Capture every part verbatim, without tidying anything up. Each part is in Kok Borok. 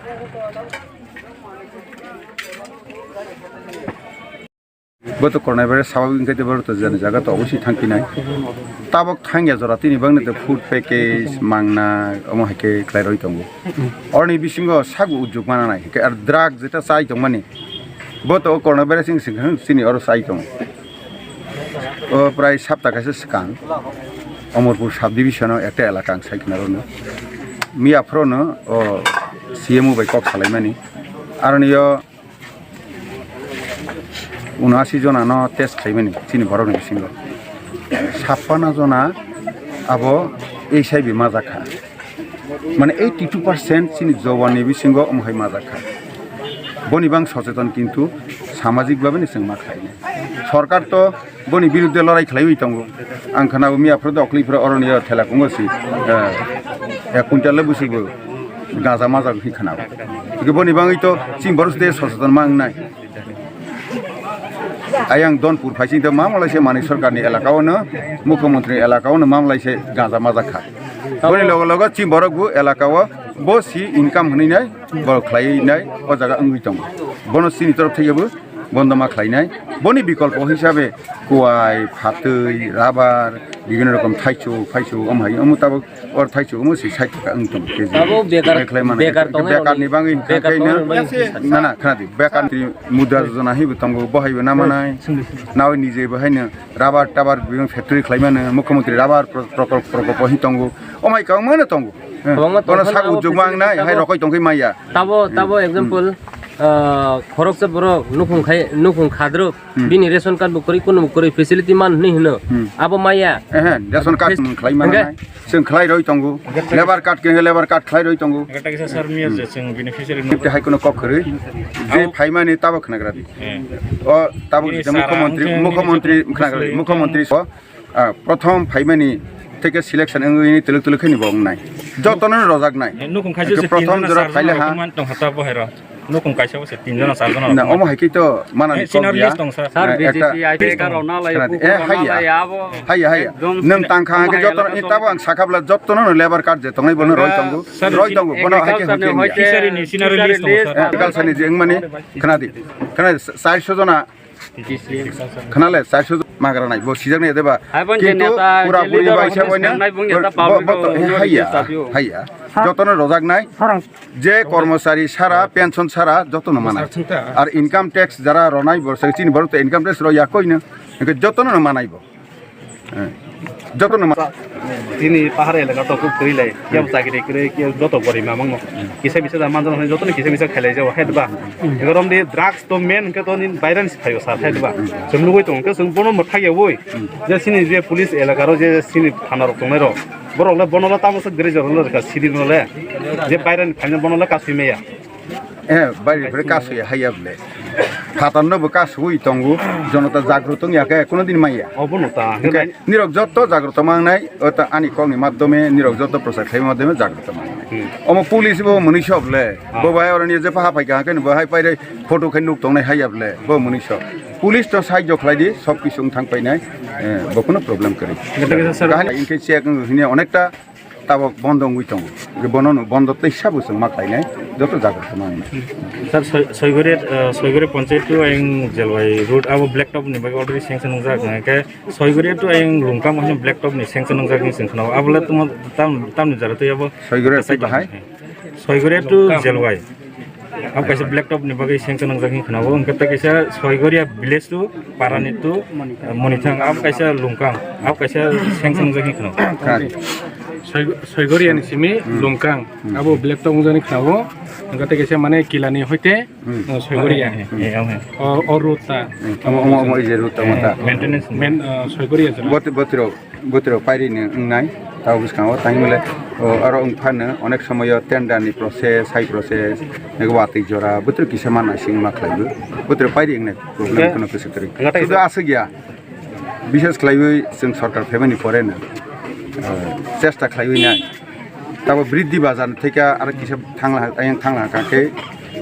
Bo to corona virus sababik wngkha, tei borok to jani jaga to oboswi thangphinai. Tabok thangya jora tini bangni to food package mangna omo hai khe khlai roi tongo. Oroni bisingo sago ujukma nanai, hinkhe ar drug jeta chai tongmani, bo to corona virus wngwi singkha chini oro chai tongo. O prai sapta kaisa swkang Omorpur sub division o ekta elaka ang sai khna rwno. Miya phrono o C M O bai kok salaimani. Aroni o unashi jona no test khlaimani chini borok ni bisingo. Sapana jona abo H I V majak kha. Mane eighty two percent chini jowan ni bisingo omo hai majak kha. Boni bang socheton kintu samajik bhabe ni chwng ma khlainai. Sorkar to boni birudde lorai khlaiwi tongo. Ang khana miya phro dokli phro oroni thela kungo si, eh, ek quintal le busi bo gaja majak hi khana. Boni bangwi to chini borok de socheton ma wngnai. Ayang Donpur phaising to mamlai se Manik Sarkar ni elaka o no, Mukhyamantri elaka o no mamlai se gaja majak kha. Boni logo logo chini borok bo elaka o bo si income hwnwi nai, borok khlai nai, o jaga wngwi tongo. Bono chini torof thaibo bondo ma khlai nai. Boni bikolpo hisabe kuai, phatwi, rabar, bibhinno rokom thaichuk, phaichuk, omo hai, omo tabok or thaichuk omo si sait taka wng tongo K G. Abo bekar, Bekhlai mano. Bekar tongnai Bekar rokni, ni bangwi bekar khaina, tongnai rokni bangwi na, na, khna di. Bekar ni mudra jojona hai bo tongo, bo hai bo na manai. Nawi nije bo haino rabar tabar bibhinno factory khlai mano, Mukhyamantri rabar pro-, prokol-, prokolpo hai tongo. Omo hai kwbangma no tongo. Kwbangma Bono tongkha sak na abo ujukma facility wngnai, hai abo rokoi tongkhe maya. Tabo, tabo example, ah, khoroksa borok nukhung khai, nukhung khadruk, Hmm. bini ration card bo kwrwi, kunu bo kwrwi facility man hwnwi hwno. Hmm. Abo maya. Ehe, ration card Fes-, mung khlai mano hwnkhe? nai. Chwng khlai roi tongo. Labour card khe labour card khlai roi tongo. Hwnkhe ta kisa sir miya je chwng beneficiary no. Tei hai kono kok kwrwi. Je Abo phaimani tabo khnagra di. Eh. O tabo Bini je sara Mukhyamantri, hwnkhe Mukhyamantri bini khnagra di. Mukhyamantri so, ah, prothom phaimani theke selection wngwi twlwk twlwk khe ni bo wngnai. Jotono rojak nai. Eh, nukhung khaisa Hwnkhe se prothom tinjona jora charjona phaile ha. rokman tong hata bo hai ro. Nukung kaisa bo se tinjona charjona Na, rok. Omo hai khe to mana Eh, ni senior kok ya. list tong sir. Sir, Na, B J P ekta I P K rok na lai, Khna di. kuku Eh, rok na haiya. lai, abo Haiya, haiya. ekdom Nwng tang kha hingkhe omo hai joto, elaka ni to tabo ang sakha bwla jotono no labour card je tongnai bono roi tongo. Sir, Roi tongo, bono hai khe agriculture hwn ni khe hoite Fishery ni senior list tong sir. Eh, agriculture ni je wngmani khna di. Khna di, char so jona. Khna le, char so jona magra nai. Bo sijak nai de ba. Hai bon je Kintu neta pura je puri leader bai hwn se boino. Bo, bo to, eh, haiya, haiya. Jotono rojak nai. Je kormochari sara, pension sara, jotono manai. Ar income tax jara ronai, bo se chini borok to income tax ro ya koino. Hingke jotono no manai bo. Eh, jotono ma- Chini pahar elaka to kuk twi lai. Kebo chakri kwrwi, kebo joto gorima mangno. Kisa bisa da manjano hwnwi jotono kisa bisa khailai jao, hai ba? Egorom di drugs to main hwnkhe to nini bairani se phaio sir, hai ba? Chwng nugui tongo, hwnkhe chwng bono mwthak yaui. Je chini je police elaka ro, je chini thana rok tongnai ro. Borok le bono le tamo se gre jor le rwkha sidi no le. Je bairani phaina bono le kasui maya. Eh, bairani pore kasui haiya bole. Phatar no bo kasui tongo, jonota jagrut wng ya khe, kono din maya. Obo no ta. Hingke nirok jotto jagrut mangnai, o ta ani kok ni madhyome, nirok jotto prochar khlai madhyome jagrut mangnai. Hmm. Omo police bo mwnwi sob le, Ah. bo bai oroni je paha phai kha, hingke bo hai paire photo khe nuk tongnai haiya bole, bo mwnwi sob. Police to sahajyo khlai di, sob kisu wng thang painai, eh, bo kono problem kwrwi. Gata gata sir. Kahani hingke check wng hini onekta tabok bondo wngwi tongo. Je bono no bondo tei sabo chwng ma khlainai, joto jaga khe ma wngnai. Sir, Soi-, Soigori, eh, Soigori Panchayat to ayang Jelwai road abo black top ni bagwi already sanction wngjak, hwnkhe Soigori to ayang Lungkam haino black top ni sanction wngjak hinwi chwng khna-o. Abo le tamo tam, tamni jora twi abo Soigori to bahai? Soigori to Jelwai. Abo kaisa black top ni bagwi sanction wngjak hinwi khna-o. Hwnkhe tei kaisa Soigoria village to Parani to, eh, Monithang. Abo kaisa Lungkang. Abo kaisa sanction wngjak hinwi khna-o. Khna di. Soi-, Soigoria ni simi Hmm. Lungkang. Hmm. Abo black top wngjak hinwi khna-o. Hwnkhe tei kaisa mane Kilani hoite, Hmm. eh, Soigoria. Eh, eh, eh, eh. O, o road ta. Hmm. Omo, omo, omo, ei je road ta, omo ta. Eh, maintenance. Men, eh, Soigoria jora. Bot-, botrok. Bwtwrok pairi ni wngnai, tabuk bwskango tangwi mole, o, aro wng phano onek somoyo tender ni process, hai process, ego watwi jora, bwtwrok kisa ma naising ma khlaiwi, bwtwrok pairi wngnai problem Hwnkhe, kheno kwswk kwrwi. Hwnkhe Sudu aswk ya, bises khlaiwi chwng sorkar phaimani pore no, o, chesta khlaiwi nai. Tabo Briddhi Bazar ni theke aro kisa thangla, ayang thangla hwnkha khe,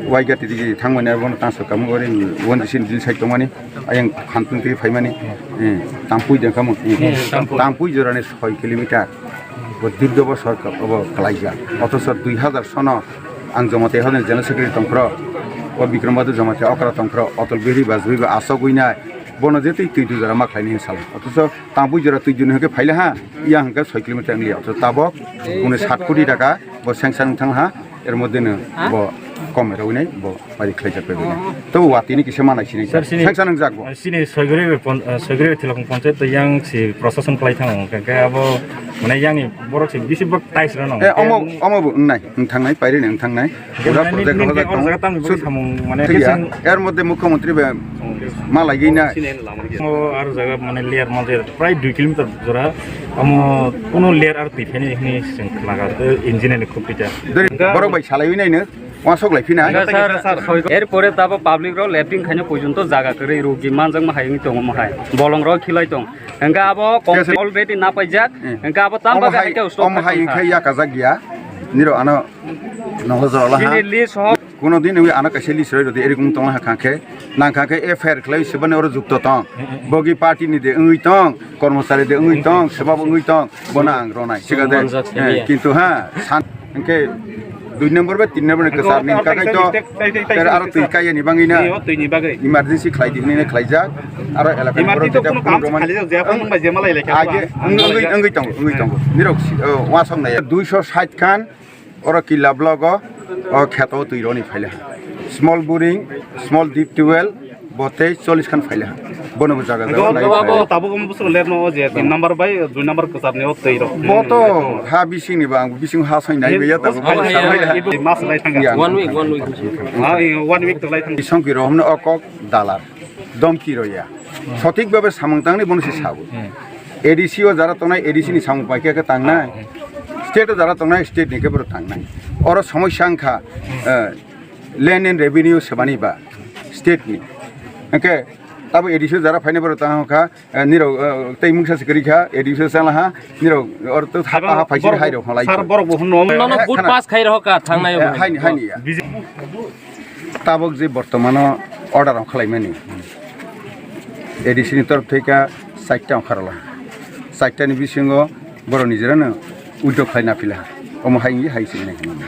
Waigati digi thangmani abo no tangsa kamo ori won disi din sai tongmani, ayang Khantung tigi phaimani, eh, Tampui de kamo, eh, Hmm, Tampui. Tampui jorani soi kilometer. Bo dirgo bosor ka-, obo kalaijak. Othocho dui hazar sono Ang Jamatia Hodan General Secretary tongphro, o Bikram Bahadur Jamatia okra tongphro, Atal Bihari Bajpayee ba asogwi nai, bono je twi twi dujora ma khlaini hinwi sala. Othocho tangpui jora twi duni hwnkhe phaila ha, yang hwnkhe soi kilometer wngya. Othocho tabok buni sat koti taka bo sanction wng thang ha, er moddhe no bo kom rogwi nai bo. Pari khlaijak bai bini. To watini kisa manai sinai. Sir, sini, sanction wngjak bo. Sini Soigribe pon-, eh, Soigribe Thilakung Panchayat to yang si prosason khlai thango. Hwnkhe abo mane yang ni borok si bisi bok tais rano. Eh, omo, omo bo wngnai, wng thangnai, pairi ni wng thangnai. Pura project rojak tongo. Sut thikya. Er moddhe Mukhyamantri be malaigwi nai. O ar jaga mane layer majer prai dui kilometer jora. Amo kuno layer ar twi phaini hini seng laga engineer ni khupita. Borok bai salaiwi nai no. Uansuk lai phina. Hingke sir, erpore tabo public rok latrine khaina porjonto jaga kwrwi, rogi manjakma hai wngwi tongo mohai. Bolong rok khilai tong. Hingke abo already napaijak. Hmm. Hingke abo tamo omo hai, hai ke stop omo hai khai hingke yakajak ya. Niro ano nokho jora la ha. Chini list ho. Kuno din wngwi ano kaisa list roi rodi, erokom tong ha kha khe. Nang kha khe F I R khlai sebani oro jukto tong. Bogi party ni de wngwi tong, kormochari de wngwi tong, sebab wngwi tong. Bono ang ronai. Sikade. Kintu ha, san. Hingke dui number bai tin number ni kwchar ni hingka kai to, aro twi kaya ni bangwi na. Twi ni bagwi. Emergency khlai di hinwi khlaijak. Aro elaka ni borok to kuno kam khali jak, je apa nang bai je malai lekha. Age, wngwi, wngwi tongo, wngwi tongo. Nirok si, o, wasong nai. Duiso sait khan, oro Killa block o, o kheto twi roni phaila. Small boring, small deep twelve, bo tei chollish khan phaila. Bono bo jaga jaga nai. Tabuk omo bwswk ler no je tin number bai dui number kwchar ni o twi rok. Bo to ha bising ni bang, bising ha soi nai ya tabuk. Mas lai thang. One week, one week. Ha, one week to lai thang. Bisong ki rohom no okok dalar. Domki roya. Sothik babe samung tangni bono se sabo. A D C o jara tongnai, A D C ni samung paikha khe tangnai. State o jara tongnai, state ni khe boro tangnai. Oro somosya wngkha, eh, land and revenue sebani ba state ni. Hingke tabo A D C o jara phainai borok tang kha, eh, nirok, eh, tei mungsa se kwrwi kha, A D C o chala ha, nirok oro to ha, ha phaisir hai rok halai. Sir, borok bo hwnno. Nono good pass khai rok kha thangnai. Eh, haini, haini ya. Tabok je bortomano order rok khlaimani, A D C ni torop thai kha chaita ongkha rwla. Chaita ni bisingo borok nijera no withdraw khlai na phila. Omo hai wngwi hai se nai hinwi.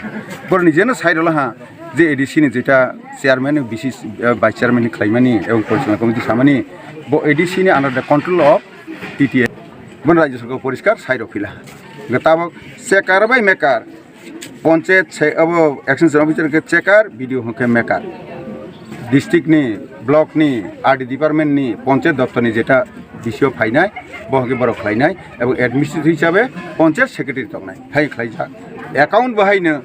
Borok nijera no sai rwla ha je A D C ni jeta chairman, B C, eh, vice chairman ni khlaimani ebong porichalo committee samani bo A D C ni under the control of T T A. Bono Rajya Sarkar poriskar sai rw phila. Hwnkhe tabok checker bai maker. Panchayat se abo extension officer khe checker, B D O hwnkhe maker. District ni, block ni, R D department ni, panchayat doptor ni jeta B C O phainai, bo hwnkhe borok khlainai, ebo administrative hisabe panchayat secretary tongnai, hai khlaijak. Account bo haino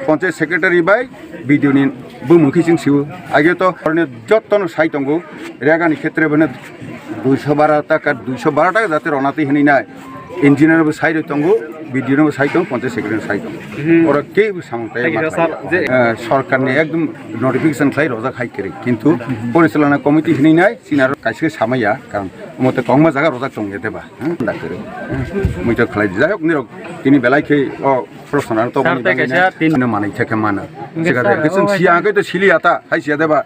panchayat secretary bai B D O ni bumung khe chwng sio. Age to oroni jotto no sai tongo, rega ni khetre bono duiso bara taka, duiso bara taka jate rona twi hinwi nai. Engineer bo sai rwi tongo, B D O no bo sai tongo, panchayat secretary no sai tongo. Oro kebo samung tei ma khlai ya. Eh, sorkar ni ekdom notification khlai rojak hai kwrwi. Kintu porichalona committee hinwi nai, chini aro kaisa khe samaya, karon omo tei kwbangma jaga rojak tong ya deba. Hmm, da kwrwi. Hmm, muitok khlai di. Jai hok, nirok tini belai khe o proshno ano to manwi kaisa tin manwi theke mano. Sikade, khe chwng siya hwnkhe to sili ya ta, hai siya deba.